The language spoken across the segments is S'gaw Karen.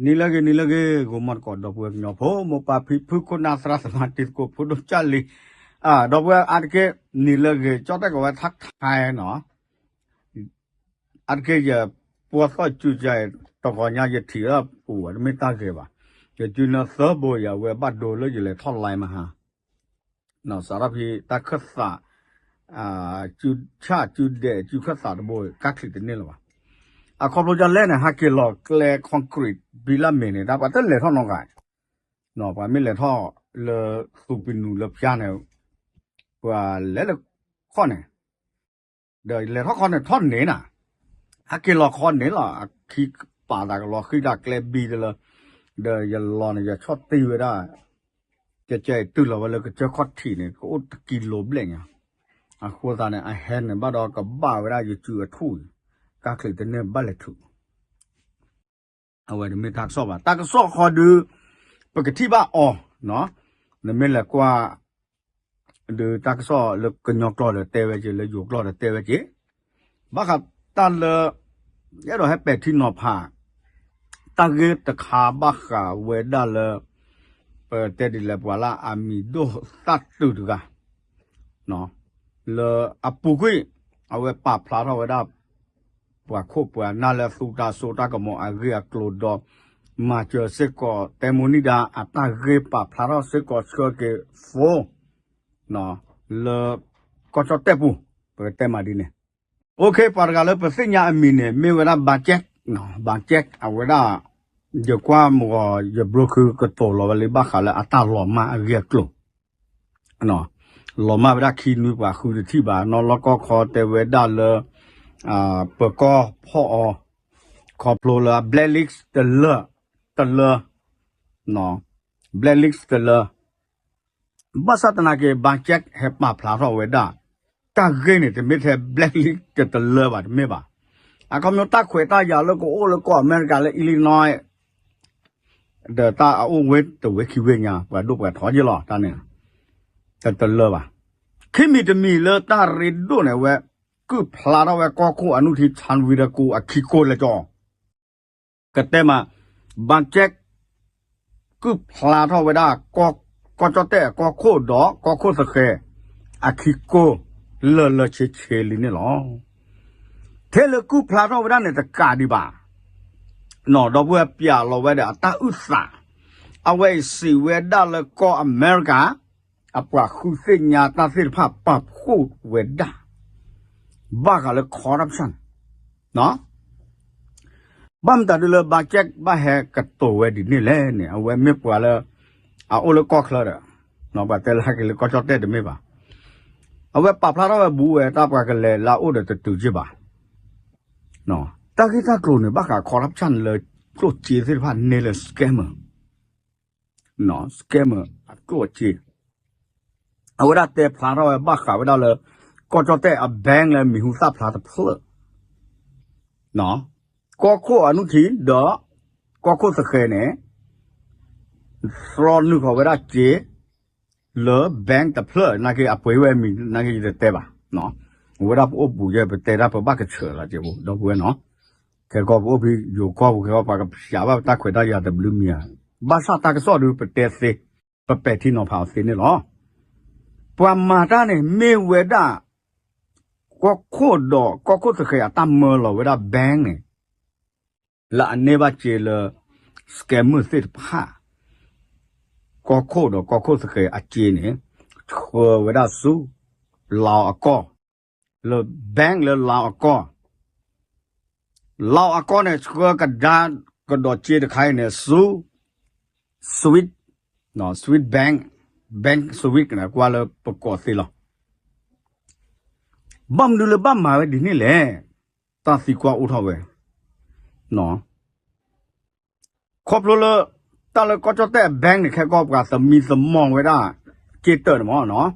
နံၤလၢအဂ့ၤ နံၤလၢအဂ့ၤ ဂီၤမီၢ်သကိး ဒီပုၢ်ဝဲၢ်ကညီဖိ မိၢ်ပၢ်ဖံဖု ခိၣ်နၢ်သရၣ်သမါ တံၤသကိး ဖိဒိၣ်ကၢ်လံၤ, ဒီပုၢ်ဝဲၢ်အါတက့ၢ် နံၤလၢအဂ့ၤ ကၠီၣ်တဲၣ်ကိးဝဲ ထါထါနီၤ, အါတက့ၢ်ယ ပှၤသီၣ်စုကဲ တဂီၤညါယထံၣ်လၢပူၤ တမ့ၢ်တၢ်ဂ့ၤဘၣ်, ယစုနၢသၢဘိယၤ အဝဲဘၣ်ဒိလၢယလဲၤထီၣ်လါမဟါ စးထီၣ်ဖဲတၢ်ခၢၣ်သး စုဆၣ်စုဒဲး စုခၢၣ်သးတဘိ ကါချံးတန့ၢ်လၢၤဘၣ်. အခီဖျိဒ်လဲၣ်န့ၣ် ဟဲက့ၤလီၤကျဲ concrete ဘံလၢမ့ၢ်န့ၣ် တၢ်ပှၤတလဲၤထီၣ်နီတဂၤ, ပှၤမ့ၢ်လဲၤထီၣ်လၢသူၣ်ပံနူၤလၢဖၠါန့ၣ် ပှၤလဲၤလၢခီၣ်န့ၣ် ဒီးလဲၤထီၣ်ခီၣ်န့ၣ်ထီၣ်န့ၣ်နၤ, ဟဲက့ၤလီၤခီန့ၣ်လီၤ အခံပာ်သးကလီၤဃံတၢ်ကျဲဘံတလၢ, ဒီးယလီၤန့ၣ် ယဆီၣ်တံၢ်ဝဲဒၣ် ကကဲအံၤတုၤလီၤဝဲလၢကစၢၢ်ခီၣ်ထံးန့ၣ် ကအိၣ်တကံလိၤဘျဲၣ်ညါ, အဃိသတးန့ၣ် အဟဲန့ၣ်ဘၣ်ဒီးကဘၣ်ဝဲဒၣ်ယစုအထူၣ်, ကါချံးတန့ၢ်ဘၣ်လဲၤထုး အဝဲတမ့ၢ်တၢ်ကစီၣ်ဘၣ် တၢ်ကစီၣ်ဃီဒုး ပကထံၣ်ဘၣ်အီၤ, နမ့ၢ်လဲၤကွၢ် ဒုးတၢ်ကစီၣ်လၢကညီကျိာ်ဒီးတဲဝဲက့ၤ လၢယိၤကျိာ်ဒီးတဲဝဲက့ၤ, ဘၣ်ဃးတၢ်လၢ အဲၣ်ဒိးဟဲပဲာ်ထံနီၤဖး တၢ်ဂ့ၢ်တခါဘၣ်ဃးဝဲဒၣ်လၢ ပတဲဒ်လဲၣ်ပှၤလၢအမံၤဒိၣ်သၣ်တုၤတဂၤ လၢအပူၤကွံာ် အဝဲပာ်ဖျါထီၣ်ဝဲဒၣ် ပှၤခိၣ်ပှၤနၢ်လၢသူတၢ်စိတၢ်ကမီၤအဂ့ၢ်အကျိၤဒီး မၤစၢၤစ့ၢ်ကီး တဲမိၣ်နံၣ်ဒါ အတၢ်ဂ့ၢ်ပာ်ဖျါထီၣ်စ့ၢ်ကီးဆှၢက့ၤ phone လၢ ကီၢ်ကၠီၣ်တဲၣ်ပူၤ ပကတဲမးဒ်န့ၣ် OK ပှၤတဂၤလၢပသ့ၣ်ညါအမံၤန့ၣ် မ့ၢ်ဝဲဒၣ် ဘၣ်ကဲး ဘၣ်ကဲး အဝဲဒၣ် ယကွၢ်မဂီၤ ယဘျီခုကတိၤလီၤဝဲလံ ဘၣ်ဃးလၢအတၢ်လီၤမၢ်အဂ့ၢ်အကျိၤ လီၤမၢ်ဝဲဒၣ်ခံနွံပှၤဃုတထံၣ်ဘၣ် နီၢ်လီၢ်ကီၢ်ခီတဲဝဲဒၣ်လၢ ပၢၤကီၢ်ဖီၣ်အီၤ ခီဖျိလၢ blacklist တလၢ တလၢ blacklist တလၢ ဘၣ်ဆၣ်သနာ်က့ ဘၣ်ကဲး ဟဲပာ်ဖျါထီၣ်ဝဲဒၣ် တၢ်ဂ့ၢ်န့ၣ် တမ့ၢ်ထဲ blacklist တတလၢဘၣ် တမ့ၢ်ဘၣ်. အခီပညီတၢ်ခွဲးတၢ်ယာ်လၢကအိၣ်လၢကီၢ်အမဲရကၤလၢ Illinois ဒီးတၢ်အအိၣ်ဝဲတဝဲခံဝဲညါ ပှၤဒိၣ်ပှၤထီယ့ၢ်လီၤ တၢ်န့ၣ် တတလၢဘၣ်. ခံမံၤတမံၤလၢတၢ်ရ့ဒိၣ်န့ၣ်ဝဲ ကုၢ်ဖျါထီၣ်ဝဲကီၢ်ခိၣ်အနုၢ်ထံ ဆၣ်ဝံတကူအခံကိၢ်လၢကၠီ ကတဲမး ဘၣ်ကဲး ကုၢ်ဖျါထီၣ်ဝဲဒၣ် ကီၢ်ကၠီၣ်တဲၣ်အကီၢ်ခိၣ်ဒီးကီၢ်ခိၣ်သဃဲၤ အခံကိၢ်လၢလၢဆ့ဆ့လံန့ၣ်လီၤ. ထဲလၢကုၢ်ဖျါထီၣ်ဝဲဒၣ်န့ၣ်တကးဒံးဘၣ် နီၢ်ဒီပုၢ်ဝဲၢ်ပျးလီၤဝဲဒီးအတၢ်အုၣ်သး အဝဲအံၤစံးဝဲဒၣ်လၢကီၢ်အမဲရကၤ အပှၤဃုသ့ၣ်ညါတၢ်သ့ၣ်တဖၣ်ပာ်ဖှိၣ်ဝဲဒၣ် ဘၣ်ဃးလၢ corruption ဘၣ်မတၤဒုလၢဘၣ်ကဲး ဘၣ်ဟဲကတိၤဝဲဒ်န့ၣ်လဲၣ်န့ၣ် အဝဲမ့ၢ်ပှၤလၢ အအိၣ်လၢကီၢ်ချၢဒီး ပှၤတဲလၢဟဲက့ၤလၢကီၢ်ကၠီၣ်တဲၣ်တမ့ၢ်ဘၣ်. အဝဲပာ်ဖျါထီၣ်ဝဲဘူးဝဲတၢ်ပှၤကလဲၤလၢအအိၣ်ဒီးတတုၤက့ဘၣ်. တၢ်ဂ့ၢ်တၢ်ကျိၤန့ၣ် ဘၣ်ဃး corruption လၢကျိၣ်စ့သ့ၣ်တဖၣ်န့ၢ်လၢ scammer scammer အကျိၣ်အစ့ အဝဲဒၣ်တဲဖျါထီၣ်ဝဲဘၣ်ဃးဝဲဒၣ်လၢ ကီၢ်ကၠီၣ်တဲၣ်အ bank လၢမံၤဟူသၣ်ဖျါတဖျၢၣ် ကီၢ်ခိၣ်အနုၢ်ထံဒီး ကီၢ်ခိၣ်သဃဲၤန့ၣ် သြီနုာ်ဃီၤဝဲဒၣ်စ့ လၢ bank တဖျၢၣ် နာ်က့အပှ့ၤဝဲမံၤ နာ်က့ယတတဲဘၣ်. အဝဲဒၣ်ပအိၣ်ဘူးယဲ ပတဲဒၣ်ပဘၣ်ကဆၢလီၤက့ၤပူၤ ဒီပုၢ်ဝဲၢ်နီၤ. ခဲကီၢ်ပအိၣ်ဖဲယိၤကီၢ်ပူၤ ခဲကီၢ်ပှၤကဖျါဘၣ်ပတၢ်ခွဲးတၢ်ယာ်တဘျုးမံၤဧါ. ဘၣ်ဆၣ်တၢ်ကစီၣ်ဒုးပတဲသ့ ပပဲာ်ထံနီၤဖးအီၤသ့န့ၣ်လီၤ. ပှၤမၤတၢ်န့ၣ်မ့ၢ်ဝဲဒၣ် ကီၢ်ခိၣ်ဒီးကီၢ်ခိၣ်သဃဲၤအတၢ်မၢလီၤဝဲဒၣ် bank န့ၣ် လၢအန့ၢ်ဘၣ်စ့လၢ scammer သ့ၣ်တဖၣ် ကီၢ်ခိၣ်ဒီးကီၢ်ခိၣ်သဃဲၤအစ့န့ၣ် ဆှၢဝဲဒၣ်ဆူ လီၤအကီၢ် လၢ bank လၢလီၤအကီၢ် လီၤအကီၢ်န့ၣ် ဆှၢကဒါကဒီးစ့တခါအံၤန့ၣ် ဆူ Swiss Swiss bank bank Swiss န့ၣ် ကွၢ်လၢပကိးသ့လီၤ. ဘၣ်မနုၤလၢဘၣ်မၤဝဲဒ်န့ၣ်လဲၣ်. တၢ်သံကွၢ်အိၣ်ထီၣ်ဝဲ ခီဖျိလၢ တၢ်လၢကီၢ်ကၠီၣ်တဲၣ်အ bank န့ၣ် ခဲကီၢ်ပှၤသမံသမိးဝဲဒၣ် စ့တၢးန့ၣ်မ့ၢ်နီၤ,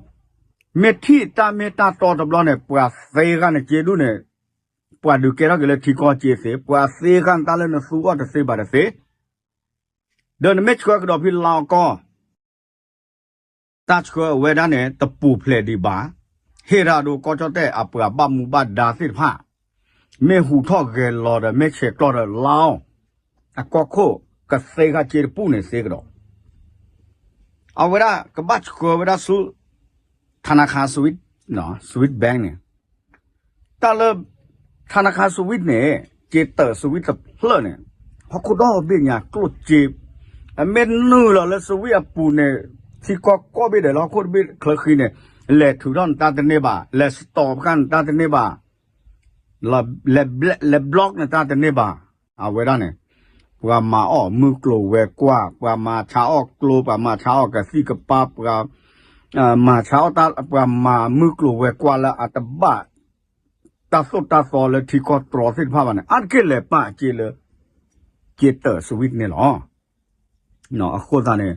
မ့ၢ်ထံၣ်တၢ်မ့ၢ်တၢ်တီတဘျီန့ၣ် ပှၤသ့ဂၤန့ၣ်စ့ဒူၣ်န့ၣ် ပှၤဒုးကဲထီၣ်က့ၤလၢထံကီၢ်စ့သ့, ပှၤသ့ဂၤန့ၣ်တၢ်လၢနသူအီၤတသ့ဘၣ်တသ့, ဒီးနမ့ၢ်ဆှၢကဒီးဖဲလီၤအကီၢ် တၢ်ဆှၢအဝဲဒၣ်န့ၣ် တပူၤဖျဲးဒံးဘၣ်. ဟ့ၣ်တၢ်ဒိ ကီၢ်ကၠီၣ်တဲၣ်အပှၤဘၣ်မူဘၣ်ဒါသ့ၣ်တဖၣ် မ့ၢ်ဟူးထီၣ်ဂဲၤလီၤဒီး မ့ၢ်ဆဲးကျိးဒီး လီၤ အကီၢ်ခိၣ် ကသ့ခါစ့တပူၤန့ၣ်သ့ကဒီး, အဝဲဒၣ်ကဘၣ်ဆှၢဝဲဒၣ်ဆူ ธนาคาร Swiss, Swiss Bank န့ၣ်, တၢ်လၢ ธนาคาร Swiss န့ၣ် က့ၤတၢး Swiss တဖျၢၣ်န့ၣ် ဟီၣ်ခိၣ်ဒီဘ့ၣ်ညါကျိၣ်စ့, အမ့ၢ်နုာ်လီၤလၢ Swiss အပူၤန့ၣ် ထံကီၢ်ကိးဘ့ၣ်ဒီးလၢဟီၣ်ခိၣ်တဘ့ၣ်ချၢဃံန့ၣ် လဲၤထုးထီၣ်နတၢ်တန့ၢ်ဘၣ်, လဲၤ stop ဃာ်နတၢ်တန့ၢ်ဘၣ် လဲၤ block နတၢ်တန့ၢ်ဘၣ်. အဝဲဒၣ်န့ၣ် ပှၤမၤအီၣ်မုၢ်ကျိၤဝဲၤကွာ်, ပှၤမၤဆါအီၣ်ကျိ, ပှၤမၤဆါအီၣ်ကသံၣ်ကပၤ, ပှၤမၤဆါအီၣ်တၢ်, ပှၤမၤမုၢ်ကျိၤဝဲၤကွာ်လၢအတဘၣ် တၢ်သိၣ်တၢ်သီလၢထံကီၢ်တြီသ့ၣ်တဖၣ်ဘၣ်န့ၣ် အါတက့ၢ်လဲၤပာ်စ့လၢ က့ၤတၢး Swiss န့ၣ်လီၤ. အဃိသတးန့ၣ်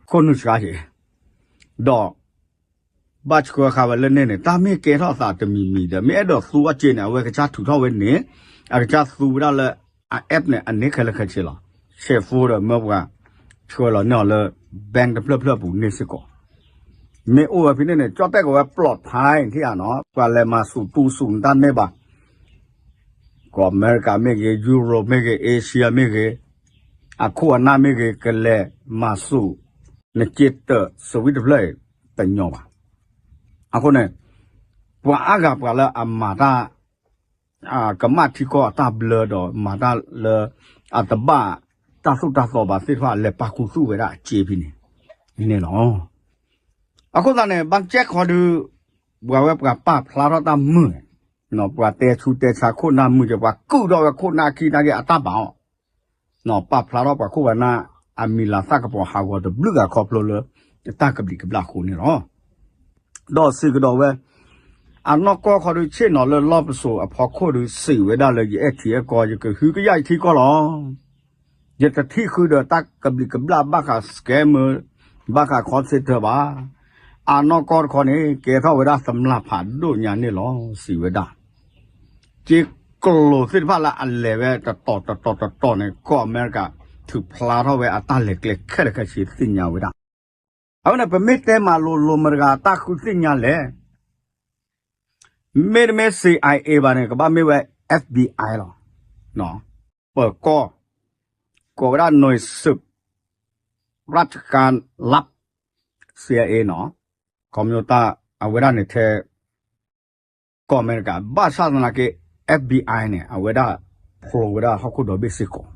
ခိၣ်နူာ်စှၤက့ၤ ဒီး ဘၣ်ဆှၢဃာ်ဝဲလၢန့ၣ်န့ၣ် တၢ်မ့ၢ်ကဲထီၣ်သးတမံၤမံၤဒီး မ့ၢ်အဲၣ်ဒိးသူအီၣ်စ့န့ၣ် အဝဲကစၢ်ထုးထီၣ်ဝဲန့ၣ်, အကစၢ်သူဝဲဒၣ်လၢ အ app န့ၣ် အန့ၢ်ခဲလၢာ်ခဲဆ့လီၤ. ဆဲးဖိဒီးမၢပှၤ ဆှၢလီၤန့ၢ်အီၤလၢ bank တဖျၢၣ်ဖျၢၣ်အပူၤန့ၣ်စ့ၢ်ကီး, မ့ၢ်အိၣ်ဝဲဖဲန့ၣ်န့ၣ် ကၠီၣ်တဲၣ်ကဝဲပျီးဖးထံၣ်ဧါနီၤ, ပှၤလဲၤမၤဆူၣ်တူၢ်ဆူၣ်နတၢ်န့ၢ်ဘၣ် ကီၢ်အမဲရကၤမ့ၢ်ဂ့ၤ, Europe မ့ၢ်ဂ့ၤ, Asia မ့ၢ်ဂ့ၤ, အခိၣ်အနၢ်မ့ၢ်ဂ့ၤ, ကလဲၤမၤဆူၣ် နက့ၤတၢး Swiss တဖျၢၣ်အံၤ တညီဘၣ်. အဃိန့ၣ် ပှၤအါဂၤပှၤလၢအမၤတၢ် ကမၣ်ထံကီၢ်အတၢ်ဘျၢဒီး မၤတၢ်လၢ အတဘၣ်တၢ်သိၣ်တၢ်သီဘၣ်သ့ၣ်တဖၣ် လဲၤပာ်ခူသူၣ်ဝဲဒၣ်အစ့ဖဲန့ၣ်န့ၣ်လီၤ. အဃိသတးန့ၣ် ဘၣ်ကဲခီဒုး ပှၤဝဲပှၤပာ်ဖျါထီၣ်တၢ်မုာ်, ပှၤတဲဆူးတဲဆါခိၣ်နၢ်မုာ်က့ၤ ပှၤကုၢ်ထီၣ်ဝဲခိၣ်နၢ်ခံနာ်က့ၤအတၢ်ဘၣ်အီၤ, ပာ်ဖျါထီၣ်ပှၤခိၣ်ပှၤနၢ် အမံၤလၤသၣ်ကပီၤဟးဂီၤတဘျုးဂၤခီဖျိလၢ တၢ်ကဘျံးကဘျၣ်အဃိန့ၣ်လီၤ. ဒီးစံးကဒီးဝဲ အနီၢ်ကီၢ်ခီဒုးဆ့ၣ်နီၤလၢလီၢ်ပစိာ်အဖီခိၣ်ဒုးစံးဝဲဒၣ်လၢ ယအဲၣ်ထံအဲၣ်ကီၢ် ယကဟုကယာ်ယထံကီၢ်လီၤ. ယတထံၣ်ဃုာ်ဒီးတၢ်ကဘျံးကဘျၣ်ဘၣ်ဃး scammer ဘၣ်ဃး call center ဘၣ်. အနီၢ်ကီၢ်တခီန့ၣ် ကဲထီၣ်ဝဲဒၣ်သမျၢ်ဖးဒိၣ်ညါန့ၣ်လီၤ စံးဝဲဒၣ်. က့ၤကျိၤသ့ၣ်တဖၣ်လၢအလဲၤဝဲတတီၤတတီၤတတီၤန့ၣ် ကီၢ်အမဲရကၤ ထုးဖျါထီၣ်ဝဲအတၢ်လဲၤကျဲခဲလၢာ်ခဲဆ့သ့ၣ်ညါဝဲဒၣ်. အဝဲန့ၣ် ပမ့ၢ်တဲမၤလိၤလိၤမတၤတဂၤအတၢ်ဃုသ့ၣ်ညါလဲၣ်. မ့တမ့ၢ် CIA ဘၣ်န့ၣ် ကဘၣ်မ့ၢ်ဝဲ FBI လီၤ. ပၢၤကီၢ် ကိးဝဲဒၣ် หน่วยสืบราชการลับ CIA နီၤ, ခီမညိတၢ် အဝဲဒၣ်န့ၣ်ထဲ ကီၢ်အမဲရကၤ ဘၣ်ဆၣ်သနာ်က့ FBI န့ၣ် အဝဲဒၣ်ဖျိဝဲဒၣ်ဟီၣ်ခိၣ်ဒီဘ့ၣ်စ့ၢ်ကီး,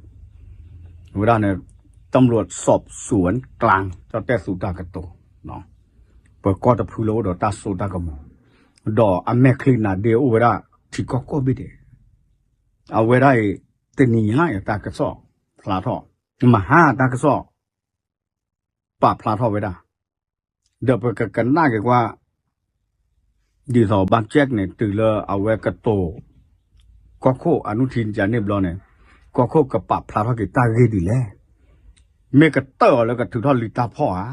အဝဲဒၣ်န့ၣ် ตำรวจสอบสวนกลาง ကၠီၣ်တဲၣ်သူတၢ်ကတိၤ, ပၢၤကီၢ်တဖုလၢအိၣ်ဒီးတၢ်စိတၢ်ကမီၤ, ဒီးအမဲာ်ချံနါဒ့အိၣ်ဝဲဒၣ်ထံကီၢ်ကိးဘ့ၣ်ဒဲး, အဝဲဒၣ်အံၤ တနံၤညါအံၤတၢ်ကစီၣ်ဖျါထီၣ်, မဟါတၢ်ကစီၣ် ပာ်ဖျါထီၣ်ဝဲဒၣ်, ဒီးပကကနၣ်က့ၤကွၢ် ဒ်သိး ဘၣ်ကၠဲၣ်န့ၣ် တုၤလၢအဝဲကတိၤ ကီၢ်ခိၣ်အနုထံကန့ၣ်ဘျီန့ၣ် ကီၢ်ခိၣ်ကပာ်ဖျါထီၣ်က့ၤတၢ်ဂ့ၢ်ဒ်လဲၣ်. မ့ၢ်ကတၢၢ်အီၤလၢကထုးထီၣ်လံာ်တၢ်ဖီၣ်ဧါ,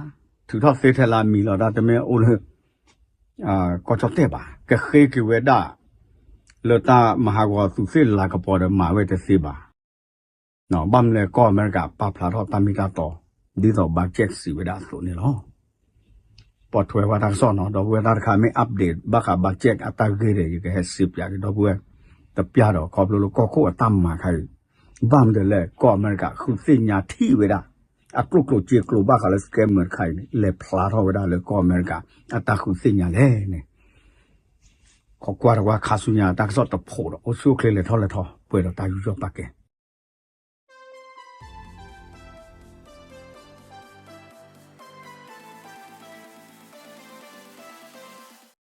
ထုးထီၣ်သ့ထဲလၢအမံၤလီၤ တၢ်တမ့ၢ်အိၣ်လၢ ကီၢ်ကၠီၣ်တဲၣ်ဘၣ်, ကဃ့က့ၤဝဲဒၣ် လၢတၢ်မၤဟးဂီၤသူးသ့ၣ်လၤကပီၤဒီးမၤဝဲတသ့ဘၣ်. ဘၣ်မနုၤလဲၣ်ကီၢ်အမဲရကၤပာ်ဖျါထီၣ်တၢ်မ့ၢ်တၢ်တီ ဒ်သိး ဘၣ်ကၠဲၣ် စံးဝဲဒၣ်အသိးန့ၣ်လီၤ. ပိာ်ထွဲဝဲတၢ်ကစီၣ်နီၤ ဒီပုၢ်ဝဲၢ်တၢ်တခါမ့ၢ် update ဘၣ်ဃး ဘၣ်ကၠဲၣ် အတၢ်ဂ့ၢ်ဒီး ယကဟဲစံးပၠးက့ၤဒီပုၢ်ဝဲၢ်တပျၢ်ဒီး ခီဖျိလၢကီၢ်ခိၣ်အတၢ်မၤခါအံၤ, ဘၣ်မနုၤလဲၣ် ကီၢ်အမဲရကၤဃုသ့ၣ်ညါထံၣ်ဝဲဒၣ် အကျိၣ်ကျိၣ်စ့ကျိၤဘၣ်ဃးလၢ scammer တခါအံၤန့ၣ် လဲၤဖျါထီၣ်ဝဲဒၣ်လၢကီၢ်အမဲရကၤအတၢ်ဃုသ့ၣ်ညါလဲၣ်န့ၣ် ခိးကွၢ်တဝၢ်ခါဆူညါတၢ်ကစီၣ်တဖိးဒီး အိၣ်ဆူၣ်အိၣ်ချ့လဲၤထီၣ်လဲၤထီ ပှဲၤဒီးတၢ်ယူးယီၣ်ပာ်ကဲ